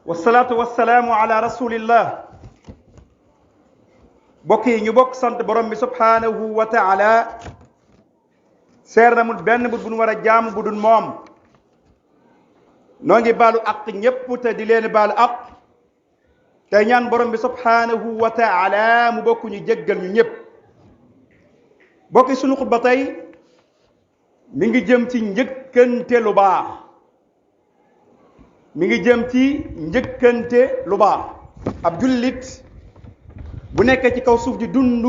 wasalaatu wasalaamu ala rasulillah. bokk yi ñu bokk sant borom bi subhanahu wa taala seer na mul benn bu nu war a jaamu bu dul moom. noo ngi baalu aq ñépp te di leen baalu aq te ñaan borom bi subhanahu wa taala mu bokk ñu jéggal ñu ñépp. bokki sunu xutba tey mi ngi jëm ci njëkkante lu baax. mi ngi jëm ci njëkkante lu baax. ab jullit bu nekkee ci kaw suuf di dund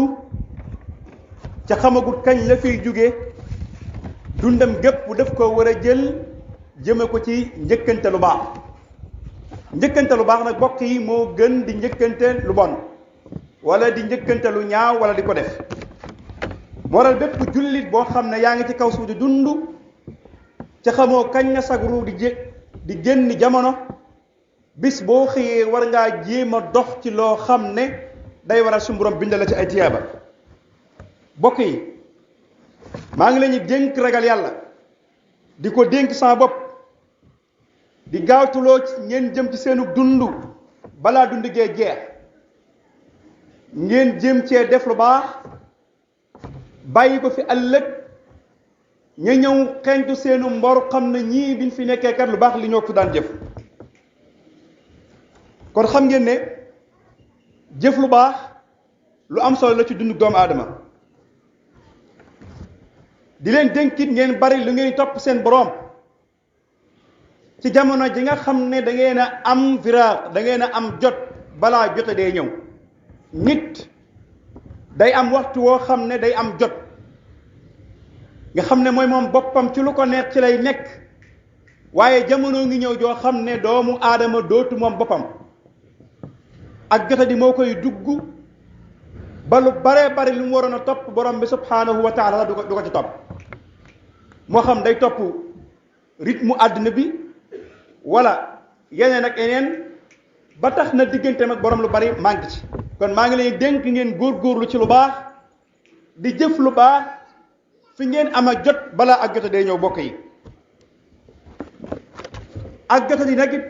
ca xamagut kañ la fiy jóge dundam gépp daf ko war a jël jëme ko ci njëkkante lu baax. njëkkante lu baax nag bokk yi moo gën di njëkkante lu bon wala di njëkkante lu ñaaw wala di ko def. moo waral bépp jullit boo xam ne yaa ngi ci kaw suuf di dund ca xamoo kañ na sag ruu di génn jamono, bis boo xëyee war ngaa jéem a dox ci loo xam ne day waral suñu borom bindal la ci ay tiyaaba. bokk yi maa ngi leen di dénk ragal yàlla, di ko dénk sama bopp, di gaawtuloo ci ngeen jëm ci seenu dund balaa dund gee jeex. ngeen jëm cee def lu baax bàyyi ko fi ëllëg ña ñëw xeeñtu seenu mbor xam ne ñii biñ fi nekkee kat lu baax li ñoo ko daan jëf. kon xam ngeen ne jëf lu baax lu am solo la ci dundu doomu aadama. di leen dénkit ngeen bari lu ngeen topp seen boroom ci jamono ji nga xam ne da ngeen a am firaaq, da ngeen a am jot balaa jote day ñëw. nit day am waxtu woo xam ne day am jot nga xam ne mooy moom boppam ci lu ko neex ci lay nekk, waaye jamono ngi ñëw joo xam ne doomu aadama dootu moom boppam. ak jote di moo koy dugg ba lu baree bari lu mu waroon a topp borom bi subhanahu wa taala du ko ci topp. moo xam day topp rythme àdduna bi wala yeneen ak yeneen ba tax na digganteem ak borom lu bari manque ci. kon maa ngi leen dénk ngeen góorgóorlu ci lu baax, di jëf lu baax fi ngeen am a jot balaa ak jote day ñëw. bokk yi ak jote di nag it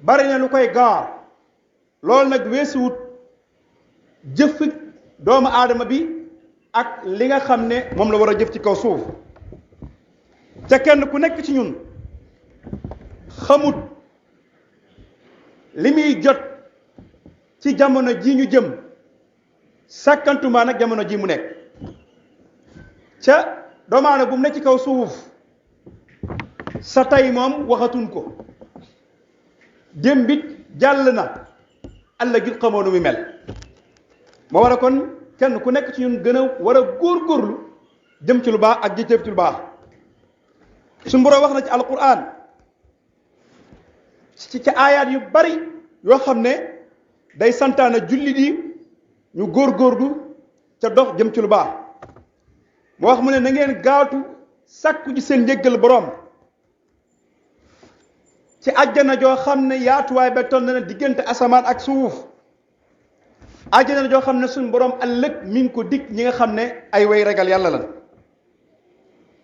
bari na lu koy gaar. loolu nag weesuwut jëf doomu aadama bi ak li nga xam ne moom la war a jëf ci kaw suuf. ca kenn ku nekk ci ñun xamut li muy jot ci jamono ji ñu jëm, sàkkantumaa nag jamono ji mu nekk. ca doomu aadama bu mu nekk ci kaw suuf sa tey moom waxatuñ ko, démbit jàll na, àlla gi xamoo nu muy mel. moo war a kon kenn ku nekk ci ñun gën a war a góorgóorlu jëm ci lu baax ak jëf ci lu baax. suñu Boroom wax na ci alquran ci aayaat yu bari yoo xam ne day santaana jullit yi ñu góorgóorlu ca dox jëm ci lu baax. moo wax mu ne na ngeen gaawtu sàkku ci seen njéggal boroom ci àjjana joo xam ne yaatuwaay ba toll na diggante asamaan ak suuf. àjjana joo xam ne suñu boroom ëllëg mi ngi ko dig ñi nga xam ne ay way ragal yàlla la.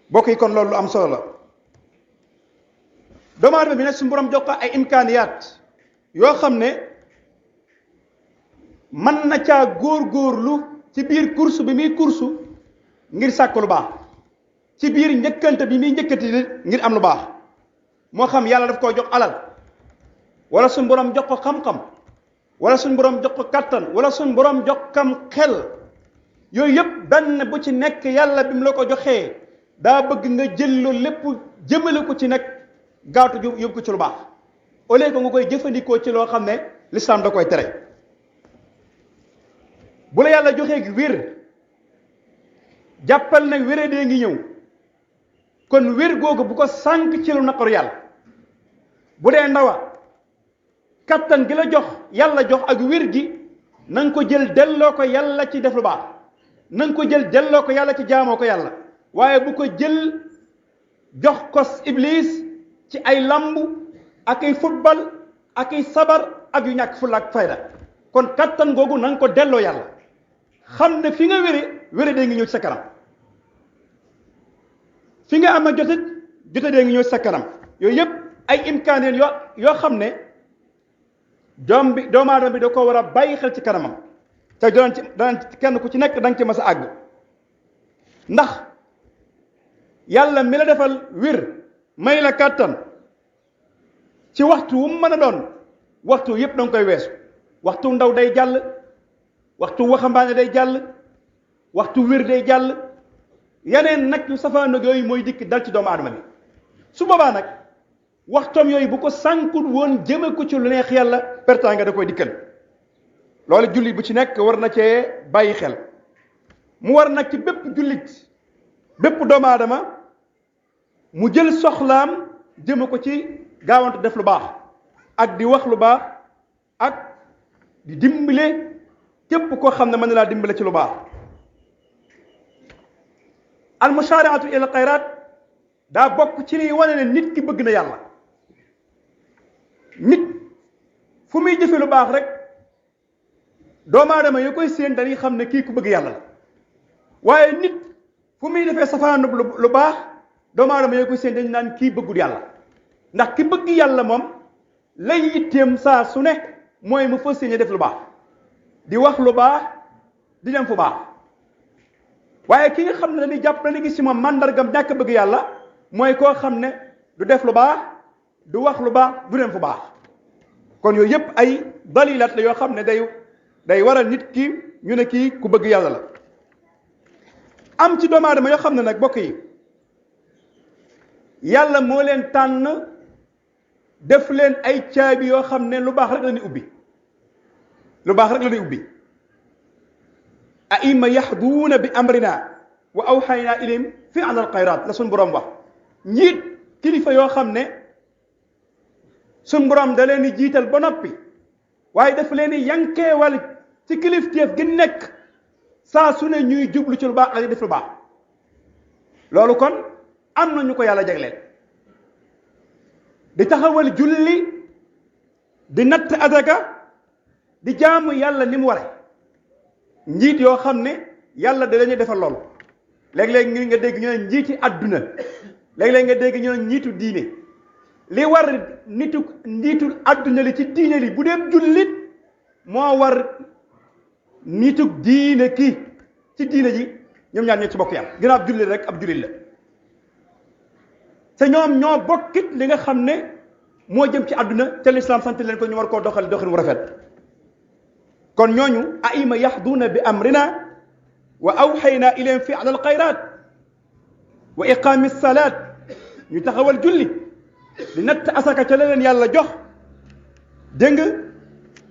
bokk yi kon loolu lu am solo la. doomu aadama bi nag suñu boroom jox ko ay imkaaniyaat yoo xam ne mën na caa góorgóorlu ci biir course bi muy course ngir sàkk lu baax, ci biir njëkkante bi muy njëkkante ngir am lu baax. moo xam yàlla daf koo jox alal, wala suñu boroom jox ko xam-xam, wala suñu boroom jox ko kattan, wala suñu boroom jox kam xel. yooyu yëpp benn bu ci nekk yàlla bi mu la ko joxee daa bëgg nga jël loolu lépp jëmale ko ci nag gaawtu yóbbu ko ci lu baax, au lieu que nga koy jëfandikoo ci loo xam ne l'islam da koy tere. bu la yàlla joxee wér jàppal nag wéree dee ngi ñëw. kon wér googu bu ko sànq ci lu naqaru yàlla. bu dee ndawa kattan gi la jox yàlla jox ak wér gi na nga ko jël delloo ko yàlla ci def lu baax, na nga ko jël delloo ko yàlla ci jaamoo ko yàlla, waaye bu ko jël jox ko iblis ci ay lamb ak ay football ak ay sabar ak yu ñàkk fulla ak fayda. kon kattan googu na nga ko delloo yàlla, xam ne fi nga wére dee ngi ñëw ci sa kanam. fi nga am a jote dee ngi ñëw ci sa kanam. yooyu yëpp ay imkaaneen yoo xam ne doomu aadama bi da ko war a bàyyi xel ci kanamam te danañ ci kenn ku ci nekk da nga ci mas a àgg. ndax yàlla mi la defal wér may la kàttan ci waxtu wu mu mën a doon waxtu yépp da nga koy weesu. waxtu ndaw day jàll, waxtu waxambaane day jàll, waxtu wér day jàll, yeneen nag yu safaanoog yooyu mooy dikk dal ci doomu aadama bi. su boobaa nag waxtoom yooyu bu ko sànkut woon jëme ko ci lu neex yàlla pertaa nga da koy dikkal. loolu jullit bu ci nekk war na cee bàyyi xel. mu war nag ci bépp jullit, bépp doomu aadama mu jël soxlaam jëme ko ci gaawante def lu baax ak di wax lu baax ak di dimbale képp koo xam ne mën na laa dimbale ci lu baax. al musaariatu ila xayraat daa bokk ci liy wane ne nit ki bëgg na yàlla. nit fu muy jëfe lu baax rek doomu aadama yoo koy séen dañuy xam ne kii ku bëgg yàlla la. waaye nit fu muy defee safaanu lu baax doomu aadama yoo koy séen dañ naan kii bëggul yàlla. ndax ki bëgg yàlla moom lay yitteem saa su ne mooy mu fas yéene def lu baax, di wax lu baax, di dem fu baax. waaye ki nga xam ne dañuy jàpp dañuy gis ci moom mandargam ñàkk bëgg yàlla mooy koo xam ne du def lu baax, du wax lu baax, du dem fu baax. kon yooyu yépp ay dalilat la yoo xam ne day waral nit ki ñu ne kii ku bëgg yàlla la. am ci doomu aadama yoo xam ne nag bokk yi yàlla moo leen tànn def leen ay caabi yoo xam ne lu baax rek la ñuy ubbi, lu baax rek la ñuy ubbi. aima yahduuna bi amrina wa awxayna ilayhim fi anal xayraat la suñ borom wax. njiit kilifa yoo xam ne suñ borom da leen di jiital ba noppi waaye daf leen di yankeewal ci kilifteef gi nekk saa su ne ñuy jublu ci lu baax ak def lu baax. loolu kon am na ñu ko yàlla jagleel di taxawal julli, di natt azaka, di jaamu yàlla ni mu ware. njiit yoo xam ne yàlla da lañuy defal loolu. léeg-léeg ngi nga dégg ñu ne njiiti àdduna, léeg-léeg nga dégg ñu ne njiitu diine. li war njiitu àdduna li ci diine li bu dee jullit moo war nitu diine ki ci diine ji ñoom ñaar ñoo ci bokk yàlla. ginnaaw ab jullit rek ab jullit la. te ñoom ñoo bokkit li nga xam ne moo jëm ci àdduna te lislaam sant leen ko ñu war koo doxal doxin wu rafet. kon ñooñu aima yahduuna bi amrina wa awxayna ilayhim fi alal xayraat wa iqaami salaat, ñu taxawal julli, di natt asaka ca la leen yàlla jox, dégg nga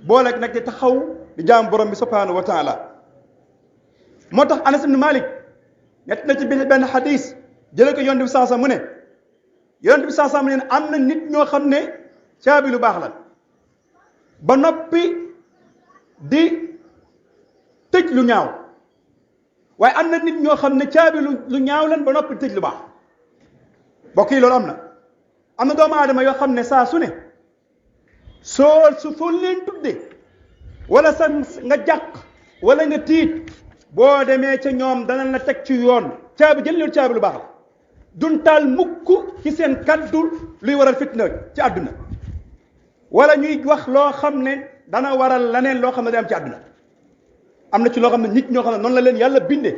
booleeg nag di taxaw di jaam borom bi subhanahu wa taala. moo tax Anas ibn Malik ñett na ci benn xadis jële ko yonent bi saasa mu ne yonent bi saasa mu ne am na nit ñoo xam ne caabi lu baax la ba noppi di tëj lu ñaaw, waaye am na nit ñoo xam ne caabi lu ñaaw lan ba noppi tëj lu baax. mbokk yi loolu am na doomu aadama yoo xam ne saa su ne su foo leen tudde wala sa nga jàq wala nga tiit boo demee ca ñoom danañ la teg ci yoon. caabi jël leen caabi lu baax la dun taal mukk ci seen kaddu luy waral fitna ci àdduna wala ñuy wax loo xam ne dana waral leneen loo xam ne day am ci àdduna. am na ci loo xam ne nit ñoo xam ne noonu la leen yàlla bindee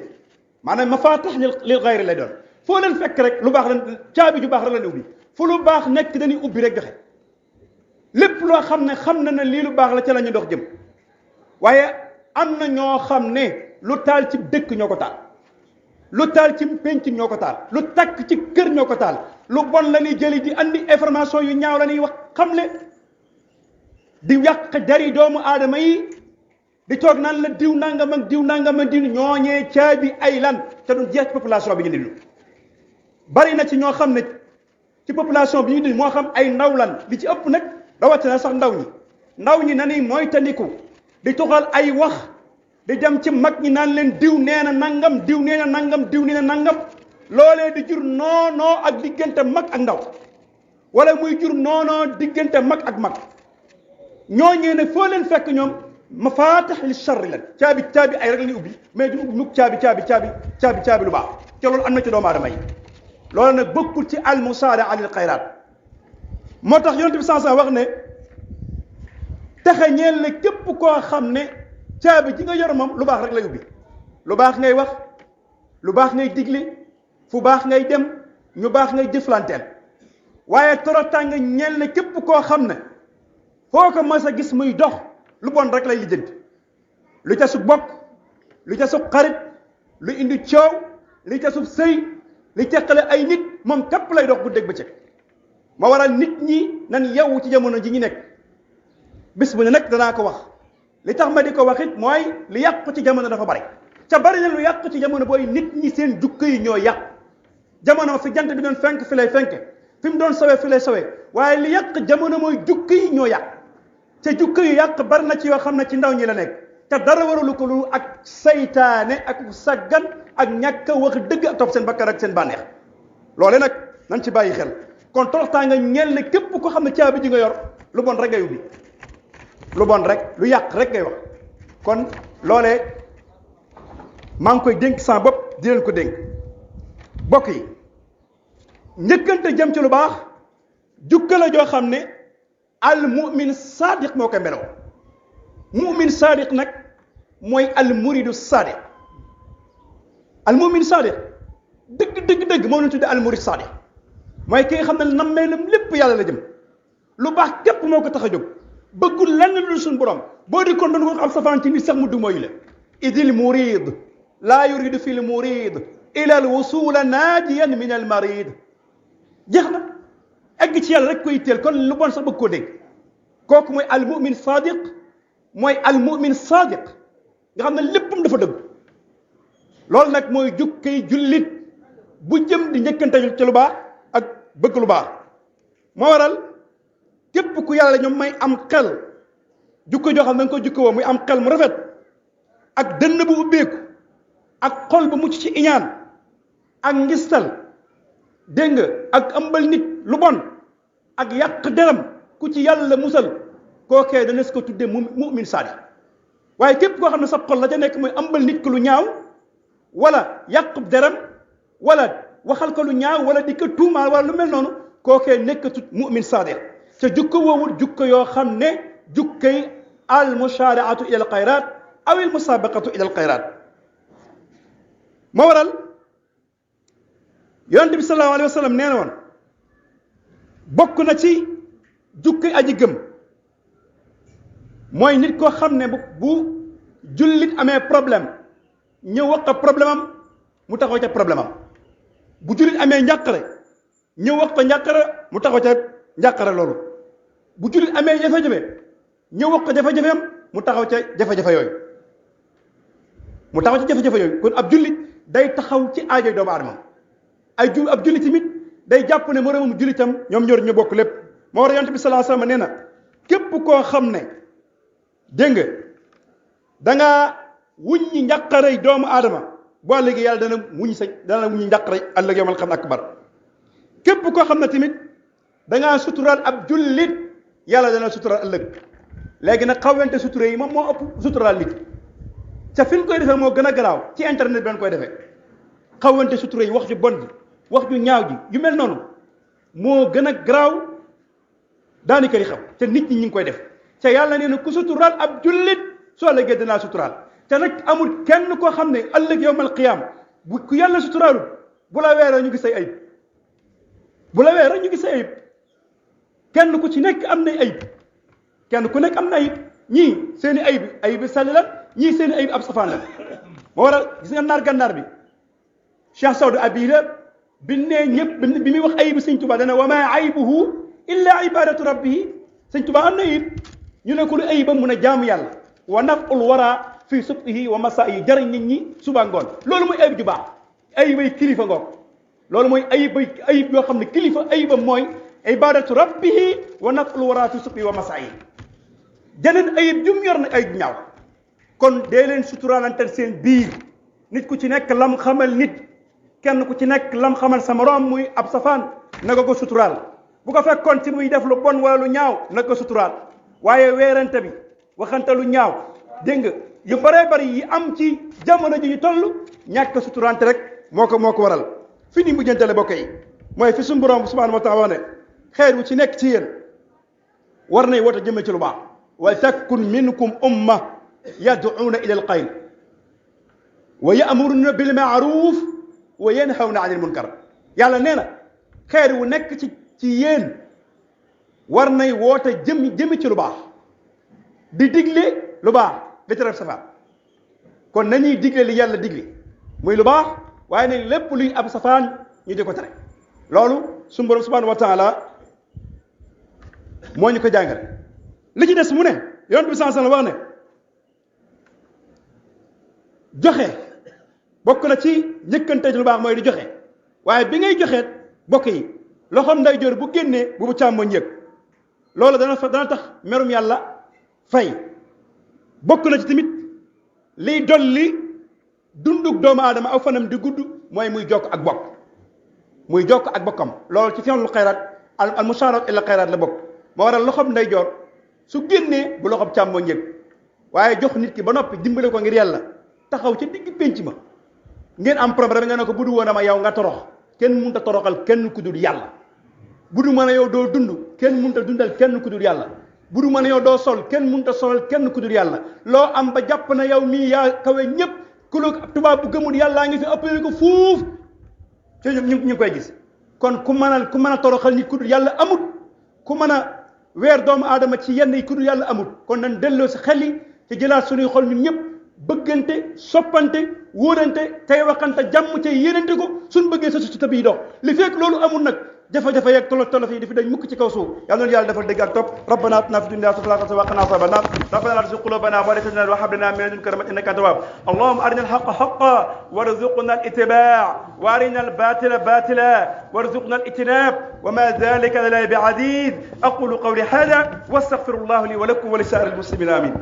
maanaam mafaatih lil xayri lay doon. foo leen fekk rek lu baax la caabi ju baax rek la ne ubbi fu lu baax nekk dañuy ubbi rek joxe lépp loo xam ne lii lu baax la ca la ñu dox jëm. waaye am na ñoo xam ne lu taal ci dëkk ñoo ko taal, lu taal ci penc ñoo ko taal, lu takk ci kër ñoo ko taal, lu bon la ñuy jëli di andi information yu ñaaw la ñuy wax xamle di yàq dari doomu aadama yi di toog naan la diw nangam ak diw nangam ak diw ñooñee caabi ay lan te du jeex ci population bi ñu déglu. bari na ci ñoo xam ne ci population bi ñu déglu moo xam ay ndaw lan li ci ëpp nag rawatina sax ndaw ñi na ni mooy tandiku di toxal ay wax di dem ci mag ñi naan leen diw nee na nangam diw nee na nangam diw nee na nangam loolee di jur noonoo ak diggante mag ak ndaw wala muy jur noonoo diggante mag ak mag. ñooñee ne foo leen fekk ñoom mafatih li sharri lan caabi ay rek la ñuy ubbi mais du ubbi mukk caabi lu baax te loolu am na ci doomu aadama yi. loolu nag bokkul ci al musaara alil xayraat. moo tax yonent bi sansa wax ne texe ñeel la képp koo xam ne caabi ji nga yor moom lu baax rek lay ubbi lu baax ngay wax lu baax ngay digle fu baax ngay dem ñu baax ngay jëflanteel waaye torotaange ñeel na képp koo xam ne foo ko mas a gis muy dox lu bon rek lay lijjanti lu ca su bokk lu ca su xarit lu indi coow li ca su sëy li teqale ay nit moom képp lay dox guddeeg bëccëg ma waral nit ñi nan yeewu ci jamono ji ñu nekk bis bu ne nag danaa ko wax li tax ma di ko wax it mooy li yàqu ci jamono dafa bari ca bari na lu yàqu ci jamono booy nit ñi seen jukko yi ñoo yàq jamono fi jant bi doon fenk fi lay fenk fi mu doon sawee fi lay sawee waaye li yàq jamono mooy jukko yi ñoo yàq te jukko yu yàq bari na ci yoo xam ne ci ndaw ñi la nekk te dara waralu ko lu ak saytaane ak saggan ak ñàkk a wax dëgg ak topp seen bakkar ak seen bànneex loole nag nañ ci bàyyi xel kon toroxtaa nga ñeel ne képp ko xam ne caabi ji nga yor lu bon rek ngay ubbi lu bon rek lu yàq rek ngay wax kon loolee maa ngi koy dénk sama bopp di leen ko dénk bokk yi njëkkante jëm ci lu baax jukka la joo xam ne al mu'min sadiq moo koy meloo mu'min sadiq nag mooy al muridu sadiq al mu'min sadiq dëgg moo leen tudde al murid sadiq mooy ki nga xam ne nammeelam lépp yàlla la jëm lu baax képp moo ko tax a jóg bëggul lenn lu suñu borom boo di kon doon ko xam safaan ci nit sax mu du mooy la idil murid laa yuridu fi l murid ila al wusula naajiyan min al marid jeex na egg ci yàlla rek koy teel kon lu bon sax bëgg koo dégg kooku mooy al mu'min sadiq mooy al mu'min sadiq nga xam ne léppam dafa dëgg loolu nag mooy jukkay jullit bu jëm di njëkkante ci lu baax ak bëgg lu baax moo waral képp ku yàlla ñoom may am xel jukko joo xam ne nga ko jukko woo muy am xel mu rafet ak dënn bu ubbeeku ak xol bu mucc ci iñaan ak ngistal dégg nga ak ëmbal nit lu bon ak yàq deram ku ci yàlla musal kookee dana si ko tuddee mu'min sadiq waaye képp koo xam ne sa xol la ca nekk mooy ëmbal nit ko lu ñaaw wala yàq deram wala waxal ko lu ñaaw wala di ko tuumaal wala lu mel noonu kookee nekkatut mu'min sadiq te jukko woowul jukko yoo xam ne jukkay al mushari'atu ila al xayrat aw al musabaqatu ila al xayrat moo waral yonent bi sallallahu alayhi wa sallam nee na woon bokk na ci jukkay aji gëm mooy nit koo xam ne bu jullit amee problème ñëw wax ko problème am mu taxaw ca problème am bu jullit amee njàqare ñëw wax ko njàqare mu taxaw ca njàqare loolu bu jullit amee jafe-jafe ñëw wax ko jafe-jafeem mu taxaw ca jafe-jafe yooyu kon ab jullit day taxaw ci aajoy doomu aadama ab jullit tamit day jàpp ne moroomam jullitam ñoom ñor ñu bokk lépp moo war a yonent bi sallallahu alayhi wasallam nee na képp koo xam ne dégg nga dangaa wuññi njàqarey doomu aadama boo léegi yàlla dana wuññi njàqarey ëllëg yawmal qiyaama akbar képp koo xam ne tamit dangaa suturaal ab jullit yàlla dana suturaal ëllëg léegi nag xawwente sutura yi moom moo ëpp suturaal nit ca fi ñu koy defee moo gën a garaaw ci internet bi lañ koy defee xawwente sutura yi wax ju bon ji wax ju ñaaw ji yu mel noonu moo gën a garaaw daani ko di xam te nit ñi ngi koy def ca yàlla nee na ku suturaal ab jullit soo ëllëgee dinaa suturaal te nag amul kenn koo xam ne ëllëg yawmal qiyaam bu ku yàlla suturaalu bu la weeree ñu gis say ayib kenn ku ci nekk am na ayib kenn ku nekk am na ayib ñii seeni ayib sàlli la ñii seeni ayib ab safaan la moo waral gis nga naar gànnaar bi Cheikh Sawdu Abila bi nee ñëpp bi muy wax ayib sëñ Tuubaa dana wa maa aybuhu illa ibadatu rabbihi sëñ Tuubaa am na ayib ñu ne ko lu ayibam mun a jaamu yàlla wa naful wara fii subhihi wa masaayi jariñ nit ñi suba ngoon loolu mooy ayib ju baax ayibay kilifa ngoog loolu mooy ayib yoo xam ne kilifa ayibam mooy ibadatu rabbihi wa naful wara fii subhihi wa masaayi jeneen ayib jum yor na ayib ñaaw kon dee leen suturaalante seen biir nit ku ci nekk lam xamal nit kenn ku ci nekk lam xamal sa moroom muy ab safaan naka ko suturaal bu ko fekkoon ci muy def lu bon wala lu ñaaw naka ko suturaal waaye weerante bi waxante lu ñaaw dégg nga yu bëree bëri yi am ci jamono ji ñu toll ñàkk suturante rek moo ko waral fi ni mujjantale bokk yi mooy fi suñu borom subhanahu wa taala ne xeer wu ci nekk ci yéen war nay woote jëmee ci lu baax wal takun minkum umma yad'uuna ila alxayr wa ya'muruna bil ma'ruf wa yanhawna anil munkar. yàlla nee na xeer wu nekk ci yéen war nay woote jëmi ci lu baax di digle lu baax di tere safaan. kon nañuy digle li yàlla digle muy lu baax waaye nag lépp luy ab safaan ñu di ko tere. loolu suñu borom subhanahu wa taala moo ñu ko jàngal. li ci des mu ne yonent bi sallallahu alayhi wasallam wax ne joxe bokk na ci njëkkante lu baax mooy di joxe waaye bi ngay joxe bokk yi loxoom ndeyjoor bu génnee bu càmmoñ yëg loolu dana tax merum yàlla fay. bokk na ci tamit liy dolli dundug doomu aadama aw fanam di gudd mooy muy jokk ak bokk muy jokk ak bokkam. loolu ci fi'lul xayraat al musaarat ila xayraat la bokk. moo waral loxoom ndeyjoor su génnee bu loxoom càmmoñ yëg waaye jox nit ki ba noppi dimbale ko ngir yàlla taxaw ci digg pénc ma ngeen am problème nga ne ko bu du woon ama yow nga torox kenn mënut a toroxal kenn ku dul yàlla. bu du mën a yow doo dund kenn mënut a dundal kenn ku dul yàlla. bu du mën a yow doo sol kenn mënut a solal kenn ku dul yàlla. loo am ba jàpp na yow mii yaa kawe ñëpp ku la tubaab bu gëmul yàllaa ngi fi ëppale ko fuuf te ñu ngi koy gis. kon ku mën a toroxal nit ku dul yàlla amut, ku mën a weer doomu aadama ci yenn yi ku dul yàlla amut. kon nañ delloo si xel yi te jëlaat suñuy xol ñun ñëpp bëggante soppante wóorante tey waxante jàmm te yéenante ko suñ bëggee sa société bi dox. li fekk loolu amul nag jafe-jafe yeeg tolof yi dafi dañ mukk ci kaw suuf. yàlla na yàlla defal dégg ak topp. rabbana atina fi dunya hasanatan wa qina adhaban nar. rabbana la tuzigh qulubana ba'da idh hadaytana wa hab lana min ladunka rahmatan innaka antal wahhab. allahumma arina al-haqqa haqqan warzuqna al-ittiba' wa arina al-batila batila warzuqna al-ijtinab wa ma dhalika alayhi bi'aziz. aqulu qawli hadha wastaghfirullah li wa lakum wa li sa'iril muslimin amin.